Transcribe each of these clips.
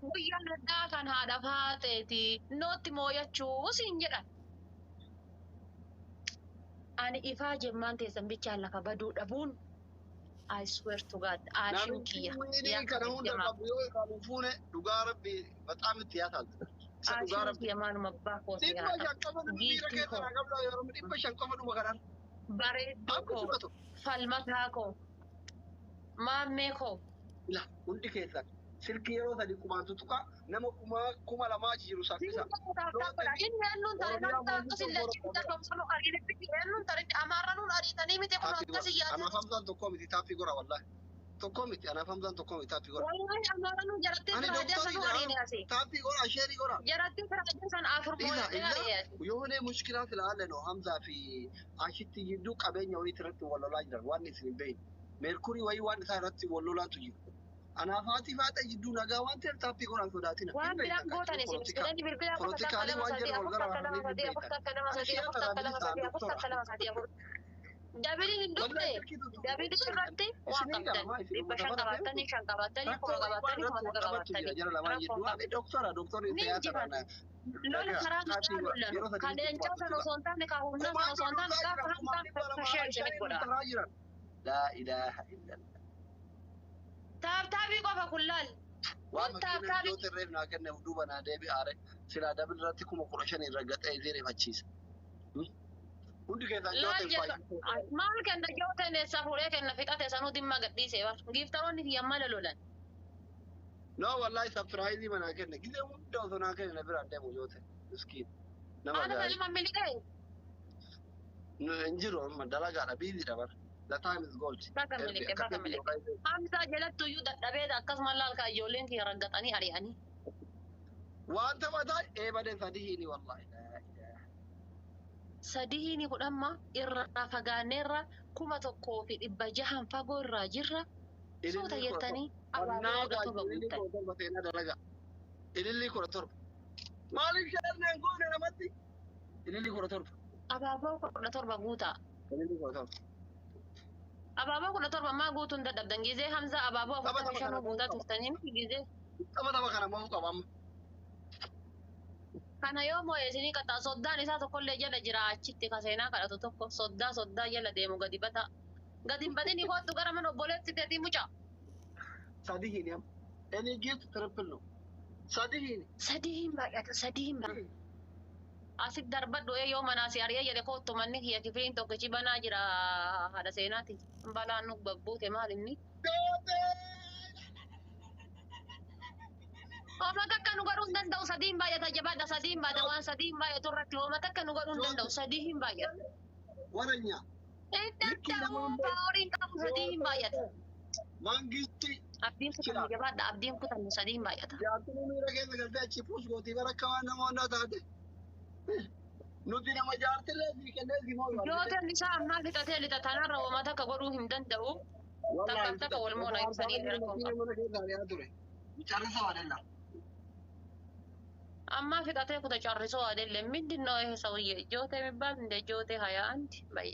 Guyyaa laddaa kan haadha faaxeeti. Nootti mooyachuu siin jedhan. Ani ifaa jemmaan teessan bichaan lafa baduu dhabuun, I swear to God, aashin Namichi kiyya. wiinii Yakka kana hunda jajjamaa. qabu yoo irraa nu fuune, dhugaa rabbi baxaam itti yaasaalta. Isa dhugaa Aashin rabbi. kiyya maaluma abbaa kooti Dhibba haa shan qabdu. qofa nama miira Giiftii keessa koo, naa qabdu yeroo 500 qofa dhuma kanaan. Bareedduu Akka koo, fudhatu. Falmataa koo, maammee koo. Ila hundi keessan silkii yeroo sadi qumaan tutuqa nama kumaa 2000 achi jiru saffisa. Oromiyaa Taappii gora. Anaaf Hamzaan tokko miti, taappii gora wallahi. Tokko miti, anaaf Hamzaan tokko miti, taappii gora. Ani doktoriidha. Taappii gora, sheerii gora. Isa illa የሆነ ሙሽኪላ ስላለ ነው ሀምዛ fi ashitti jidduu qabeenya wayii irratti wal lolaa jiran waan isin hin beekne. Meerkurii wayii waan isaa irratti wal lolaatu jiru. Anaaf haati faata jidduu nagaa waan ta'eef taappii godhaan sodaatina. Waan biraan gootan isin jedhanii bilbila 4 takka Politikaalii 2 waan 3 jedhu 4 wal takka 2 3 4 takka 2 3 4 takka 2 3 4 takka 2 3 4. Dabili hin dhufne, dabili irratti waan qabdan 500 qabaattanii, 5 qabaattanii, 1000 qabaattanii, 1000 qabaattanii Jara lamaan rakkoon jidduu qabu. ani doktora doktorri Ni siyaasa injifatu. kana. Lola karaa nagaa lolanu. Ka leencaa sana osoo hin taane, ka humnaa sana osoo hin taane, gaafa hamtaan sheer isinit godha. Jiran. Laa ilaaha illallah. Taaptaabii qofa kun laal. Waan Kun makiina taaptaabii iddoo tirreef naa kenne duuba naa deebi'aare silaa dabil irratti 15,000 irra gaxee isii rifachiisa. Hundi keessan laal jooteen jedha. baay'ee. Maal kenna jooteen eessa fuudhee kenna fixate sanuu dhimma gadhiisee bar. Giiftaroonni kiyya mala lolan. No, wallahi surprise manaa kenne gizee hunda osoo naa kenne na biraan deemu joote miskiin. Nama Haala gaarii. nama miliqee. Hin jiru, amma dalagaadha, biiziidha bara. The time is gold. Baga miliqe, baga miliqe. Hamzaa jalatti iyyuu dadhabeedha akkasuma laal ka ijoolleen kiyya raggaxanii ari'anii. Waan taphataa eebadee sadiini wallahi. Sadiini kudhamma irraa fagaanneerra, 1600 fagoo irraa jirra. Suuta jettanii abaaboo 17 Ilillii guuttan. 17 seenaa dalagaa. Ilillii 17. Maaliif shaarneen goone namatti? Ilillii 17. Abaaboo 17 guutaa. Ilillii 17. Abaaboo 17 maa guutuun dadhabdan gizee Hamzaa abaaboo Tapha afurtamii tapha shanuu kana guutaa turtanii gizee. Tapha tapha kana mo'uu qaba amma. Kana yoo moo'e isinii qaxxaa, soddaan isaa tokkollee jala jira achitti ka seenaa kadhatu tokko soddaa soddaa jala deemu gadi bata. Gadi hin badini, kootu gara mana obboleetti teetii mucaa. Sadii hin amma. Any gift triple no. Sadii hin. Sadii hin baay'ata, sadii hin baay'ata. Asit darbadhu yoo manaa si ari'ee jedhe, koottu, manni kiyya kifiliin tokkichi banaa jira haadha seenaati. Balaan nu babbuute maal inni? Hooma takka nu godhuu hin danda'u, sadii hin baay'ata, jabaadha, sadii hin baay'ata, waan sadii hin baay'atu irratti hooma takka nu godhuu hin danda'u, sadii hin baay'ata. Waranya. Hin danda'u, paaworiin qabu, sadii hin baay'ata. Mangisti. Abdiin kutannu, jabaadha, abdiin kutannu, sadii hin baay'ata. Jaartiin miira keessa galtee achi puus gootii bara akka waan nama onnaa taate. Nuti nama jaartillee sii kennee si moo. Jooteen isaa ammaa fixatee lixa tanarra hooma takka godhuu hin danda'u. Takka takka wal moona ibsanii rakkoon qabu. Mana keessa ari'aa ture. Carrisa waadella. Ammaa fixatee kuta ጨርሶ አይደለም። ምንድን ነው ይሄ ሰውዬ? ጆቴ የሚባል እንደ ጆቴ 21 በይ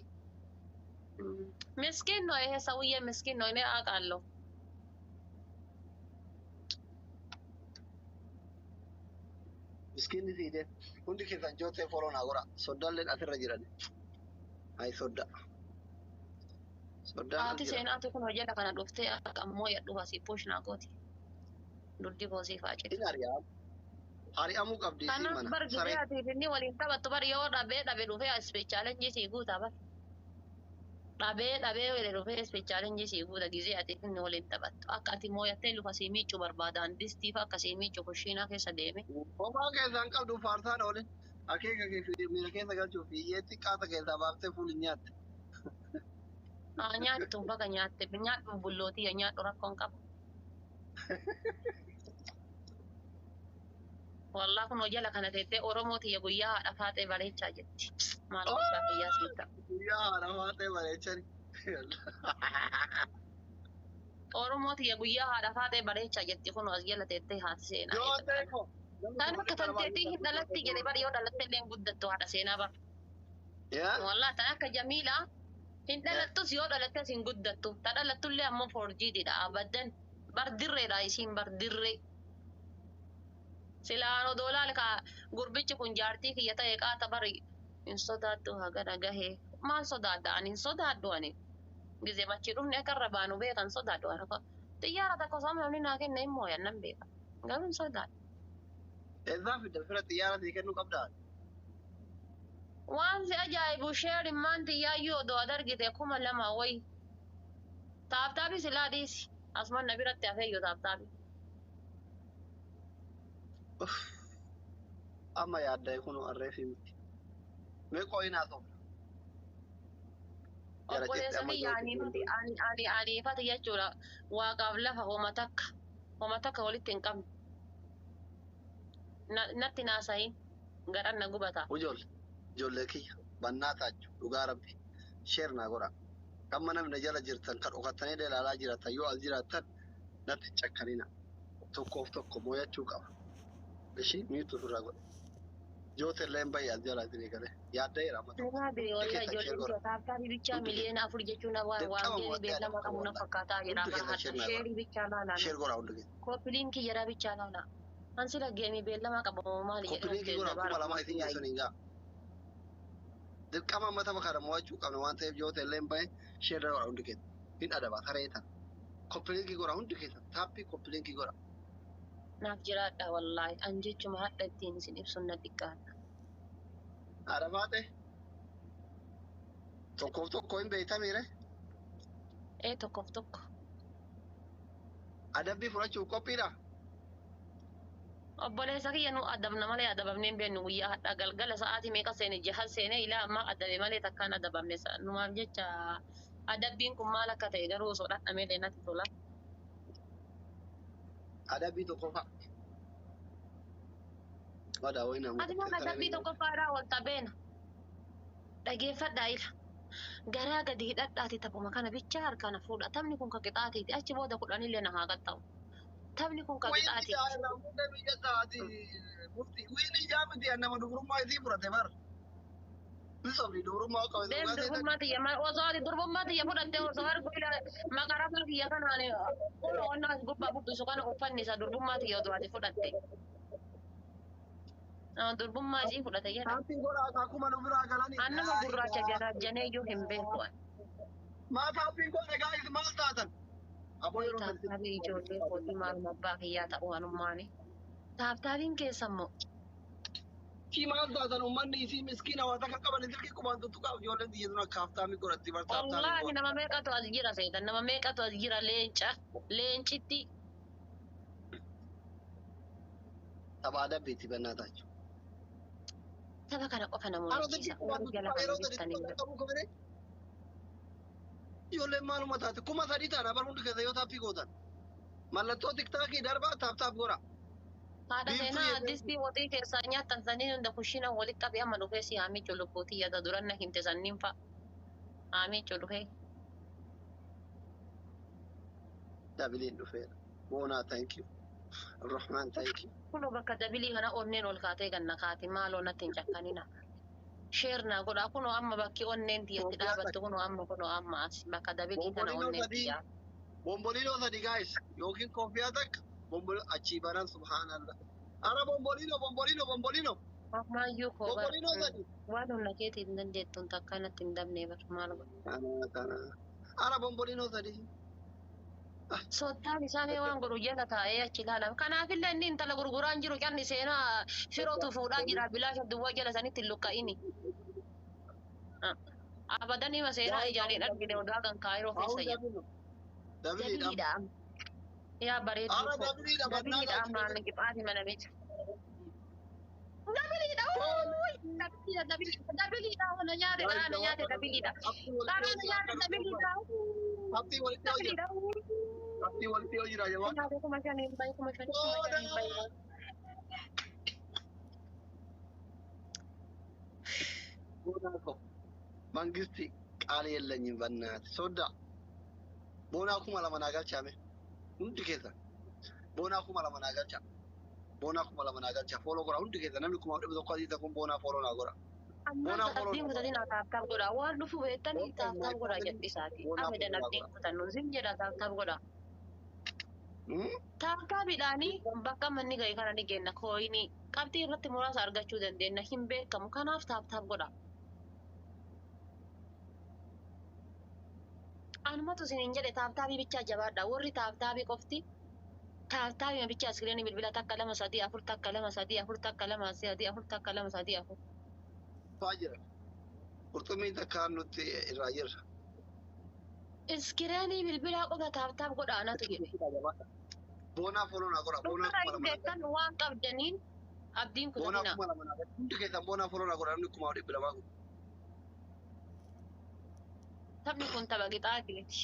ምስኪን ነው ይሄ ሰውዬ፣ ምስኪን ነው። እኔ አውቃለሁ። Miskiinni siidee hundi keessan jootee foloo naa godha. Soddaalleen asirra jiran. Ay sodda. Soddaan as Haati jira. seenaatu kun hojjeta kana dhuftee akka ammoo yadhu asii push naa gooti. Duddi boosii faaciti. Inni ari'amu. Ari'amuu qabdi isii Kanaaf mana. bar Saree. gisee atiif inni waliin taphattu bar yoo dhabee dhabe dhufee as challenge sii guuta bar. Dhabee dhabee wali dhufee as challenge sii guuta gisee atiif inni waliin taphattu. Akka ati mooyattee lufa sii miiccu barbaadan distiif akka sii miiccu kushiinaa keessa deeme. Homaa keessaan qabdu faarsaan oolin. Akeeka kee miira keessa galchuuf hiyyeetti qaata keessaa baaftee fuul hin nyaatte. Haa nyaattu, baga nyaatte, nyaadhu bullootii, nyaadhu, rakkoon qabu. Wallaa kun jala kana teettee Oromoo tiyya guyyaa haadha faaxee bareechaa jetti. Maal guddaa kiyyaa siif ta'a. Guyyaa haadha faaxee bareechani. Oromoo tiyya guyyaa haadha faaxee bareechaa jetti kun as jala teettee haati seenaa. Jootee koo. Tan akka tanteetii hin dhalatti jedhe bar, yoo dhalatte illee hin guddattu haadha seenaa bar. Yaa. Wallaa tan akka Jamiilaa hin dhalattus, yoo dhalattes hin guddattu. Ta dhalattullee ammoo forjiididha abadan. Bar dirreedha isiin, bar dirree. Silaan odoo laal ka gurbichi kun jaartii kiyya ta'e qaata bari hin sodaadhu hagana gahee. Maal sodaadha ani hin sodaadhu ani. Gizee machi dhufne akka irra baanu beekan sodaadhu ani. Xiyyaara takka osoo namni naa kenne hin mooyan nan beeka. Garuu hin sodaadhu. Eessaa fidda fira xiyyaara sii kennuu qabdaa? Waan si ajaa'ibu sheerin maan xiyyaayyuu odoo ad argite 2000 wayi. Taaptaabii silaa dhiisi. Asuman na biratti hafeeyyo taaptaabii. Amma yaadda kun arreefi miti. Mee qo'inaa sobna. Jara jette Obboleessa amma kiyya ani aniifati jechuudha. Waaqaaf lafa homa takka walitti hin qabne. Natti naasahin gadhan na gubata. Ijoollee ijoollee kiyya bannaa taaju dhugaa rabbi sheer naa godha. Amma namni jala jirtan kan dhokattanii ilaalaa jiraatan yoo as jiraatan natti cakkanina. Tokkoof tokko mooyachuu qaba. Ishii miitu ofirraa godhe. Jootelleen baay'ee as jala isinii galee yaaddeera amma tokko. Namaa bee Hundi wallahi keessan sheer ijoolleen godha. taaptaabii bichaa Hundi 4,000,000 jechuun waan Dirqama geemii mo'attee beellama adabama qabu na wallahi. fakkaataa jira Hundi bara keessan hadha. sheer naa godha. Sheerii bichaa laalaa. Sheer godha hundi keessan. Koppiliinkii jedhaa bichaa laalaa. An sila geemii beellama qabu maali jedhee of Koppiliinkii keessa godha baara 2000 isin geessan hin ga'a. Dirqama amma tapha kana mo'achuu qabna waan ta'eef jootelleen baay'ee sheer godha hundi keessan. Hin adaba saree tan. Koppiliinkii godha hundi keessan. Taappii koppiliinkii godha. Naaf jiraadha wallaahi. An jechuma hadha ittiin isin ibsuun na xiqqaadha. Adabaa ta'e. Tokkoof tokko hin beeytamiire. Ee tokkoof tokko. Adabbii fudhachuuf qophiidha. Obboleessa kiyya nu adabna malee adabamnee hin beeknu guyyaa hadhaa galgala sa'aatii meeqa seene jaha seene ilaa ammaa adabe malee takkaan adabamne numaaf jecha adabbiin kun maal akka ta'e garuu osoo dhandhamee illee natti tola. Adabbii tokkoffaa. Wadaa wayii namoota Ati maal adabbii tokkoffaadhaa wal tabeena. Dhageeffadhaa ila. Garaa gadi hidhadhaati taphuma kana bichaa harkaan fuudha. Taphni kun ka qixaatiiti. Achi booda kudhanillee na haa qaxxa'u. Taphni kun ka Wiini qixaatiiti. irraa fuudhee biyya taati mufti. Wiini ijaa miti nama dubrummaa isii fudhate bar. Bisobni dubrummaa qabe Deem dhugaa ta'e durbummaa tiyya osoo ati durbummaa tiyya fudhattee osoo argu ila maqarama kiyya kanaan onnaa as gubbaa bubbisu kana uffannisa durbummaa tiyya osoo ati fudhatte. Durbummaa isii fudhate jedha. Taappii godha akaakuma nu biraa galanii. An nama gurraacha jalaa iyyuu hin beeku ani. Maa taappiin godha gaa'is maal taatan? Aboo yeroo Taaptaabii ijoollee kootii maaluma abbaa kiyyaa ta'u anummaani. Taaptaabiin keessa immoo Isii maal taatan uummanni isii miskiina waa takka qaban silkii qubaan tuttuqaaf ijoolleen xiyya sun akka haftaamii godhatti bar taaptaamii wallaahi godha. nama meeqatu as jira seetan nama meeqatu as jira leenca leencitti Tapha adabbiitti bannaa taachuu. Tapha kana qofa Ana namoonni silkii qubaan warri jala tuttuqaa kana yeroo sadi jirtanii tuttuqaa qabu kabare. Ijoolleen maaluma taate 3000 taana bar hundi keessa yoo taappii gootan. Mallattoo tiktaakii darbaa taap taap godha. Haadha Biiftuu seenaa jedhee distii woxii keessaa nyaattan sanii hunda kushina walitti qabee amma dhufee si haamichu lubbuutii yaada duran na himte sanniin fa'a. Haamichu dhufee. Dabiliin dhufeera. Boonaa thank you. Abdurrahman thank you. Kunoo bakka dabilii kana onneen ol kaatee ganna kaati maaloo natti hin cakkanina. Sheer naa godhaa kunoo amma bakki onneen tiyyatti dhaabattu kunoo amma as bakka dabilii kana Bomboliinoo onneen sadii. tiyyaa. Bomboliinoo sadi guys yookiin koofiyaa takka bomboliinoo achii banan subhaanallah. Ara bomboliinoo bomboliinoo bomboliinoo Ammayyuu koo bar bomboliinoo sadi. waan humna keetii hin dandeettuun takka natti hin dabne bar maal godhu. Kana kana. Ara bomboliinoo sadi. Soddaan isaa mee waan godhu jala taa'ee achi ilaala. Kanaafillee inni intala gurguraan jiru canni seenaa firootu fuudhaa jira bilaasha duwwaa jala sanitti hin luqqa'ini. Abadan hima seenaa ijaan hin argine odaa kan kaayiroo keessa jiru. Dabiliidha. Dabiliidha. Yaa bareedduu Ara koo. dabiliidha bannaa Dabiliidha maal qixaati mana miti. Dabiliidha. Dabiliidha dabiliidha dabiliidha na nyaate dhaa na nyaate dabiliidha. Dhaa na nyaate dabiliidha. Abdii walitti yoo jira. Dabiliidha. Abdii walitti yoo jira jawaa. Nyaate 5000 bayi 5000 5000 bayi. Boonaa koo mangisti qaali የለኝም በእናትህ ሶዳ boonaa 2000 naa galchaame hundi keessa boonaa 2000 naa galcha boonaa 2000 naa galcha fooloo godha hundi keessa namni 100,000 asii kun boonaa fooloo naa godha. Ammaan Boonaa fooloo abdiin naa kutatin taap taap godha. Waan dhufu beektanii taap taap godha jedhisaati. Boonaa Abadan fooloo naa abdiin godha. kutannu zim jedha taap taap godha. Tap tapiidhaanii bakka manni ga'e kana ni kenna coinii. Qabxii irratti muraasa argachuu dandeenya hin beekamu. Kanaaf tap tap godha. Anumatu isiniin jedhe tap tapii bichaa jabaadha. Warri tap tapii qofti tap tapii bichaa screenii bilbila takka lama sadii afur takka lama sadii afur takka lama sadii afur takka lama sadii afur. Faa jira. Qurxummii takkaan nutti irraa jirra. Screenii bilbilaa qofa tap tap godha anatu jedhe. Boonaa follow naa godha. Boonaa Dhukkara 2000 hin naa beektan waan qabdaniin abdiin Boonaa kutatina. 2000 naa godha. Hundi keessan boonaa follow naa godha. Namni 2,200 kun. Taphni kun tapha qixaatiiti.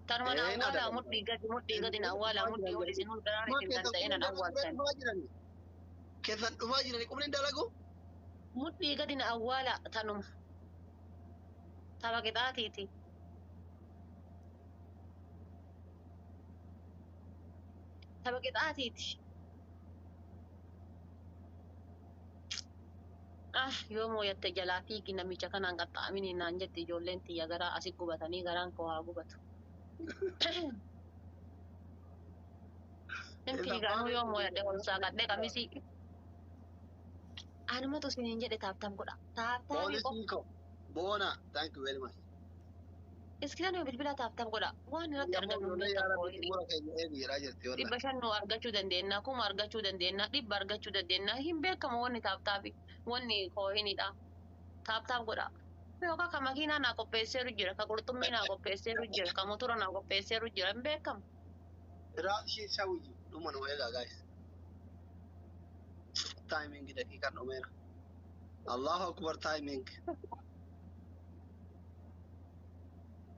Tanuma na Ee, na awwaalaa dabalata. Mudhii gadi na awwaalaa mudhii ol isin hundaraan Maa isin keessan danda'e nan qubni awwaaltan. dhufaa jirani. Keessan dhufaa jirani qubni hin dalagu. Mudhii gadi na awwaalaa tanuma. Tapha qixaatiiti. Tapha qixaatiiti. Ah, yoo mooyatte jalaa fiigi namicha kanaan qaxxaamini naan jette ijoolleen tiyya garaa asi gubatanii garaan koo haa gubatu. Hin fiiganuu yoo mooyadhe ol saaqadhe qamisii. Anumatu isiniin jedhe tap tap godha. Tap tapii qofa. Poolisii ko. Boona. Thank you very much. Screenii bilbila tap tap godha. Waan irratti Yammoo argannu hin ijoollee beektan yaa rabbi coinii. xumura keenya eegi jedhaa jirti wallahi. 500 nu argachuu dandeenya, 1000 argachuu dandeenya, 100 argachuu dandeenya. Hin beekamu wanni tap tapii, wanni coiniidha. Tap tap godha. Yookaan ka makiinaa naa qopheesseeru jira, ka qurxummii naa qopheesseeru jira, ka motora naa qopheesseeru jira. Hin beekamu. Raashii shawiji dhuma nu eegaa guys. Timing daqiiqaan dhumeera. Allahu akbar timing.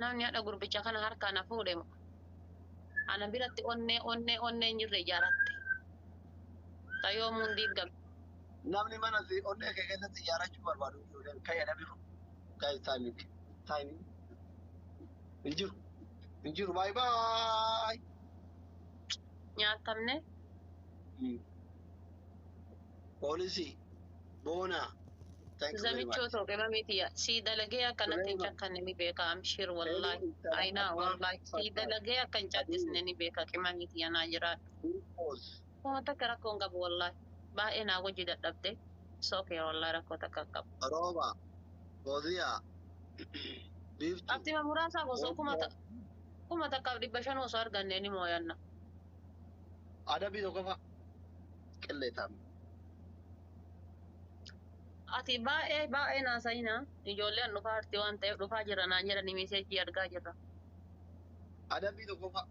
Namni haadha gurbicha kana harkaa na fuudhe ana biratti onnee onnee onnee hin jirre ijaaratte. Tayyoomuun diigame. Namni mana si onnee kee keessatti ijaarrachuu barbaadu jiru kan jedhame guys timing. Timing. Hin jiru. Hin jiru. Bye bye. Nyaatamne. Poolisii. Boona. Thank you very much. Zamichoo tokko mamiitiya. Sii dalagee akkanatti hin Suleeman. cakkanne ni beeka amshir wallahi. Ayinaa wallahi. Sii dalagee akka hin caccisne ni beeka qimamiitiya naa jiraadhu. Kuma takka rakkoo hin qabu wallahi. Baay'ee naa wajji dadhabde. Sookee wallahi rakkoo takka hin qabu. Rooba. Fooziyaa. Biiftuu. Qabxima muraasaaf osoo 1500 osoo arganne ni mooyanna. Adabii tokko fa'a. Qillee taa'ame. Ati baay'ee baay'ee naasayina. Ijoolleen dhufaa jirti waan ta'eef dhufaa jira naan jedhanii messageii argaa jirra. Adabii tokko fa'a.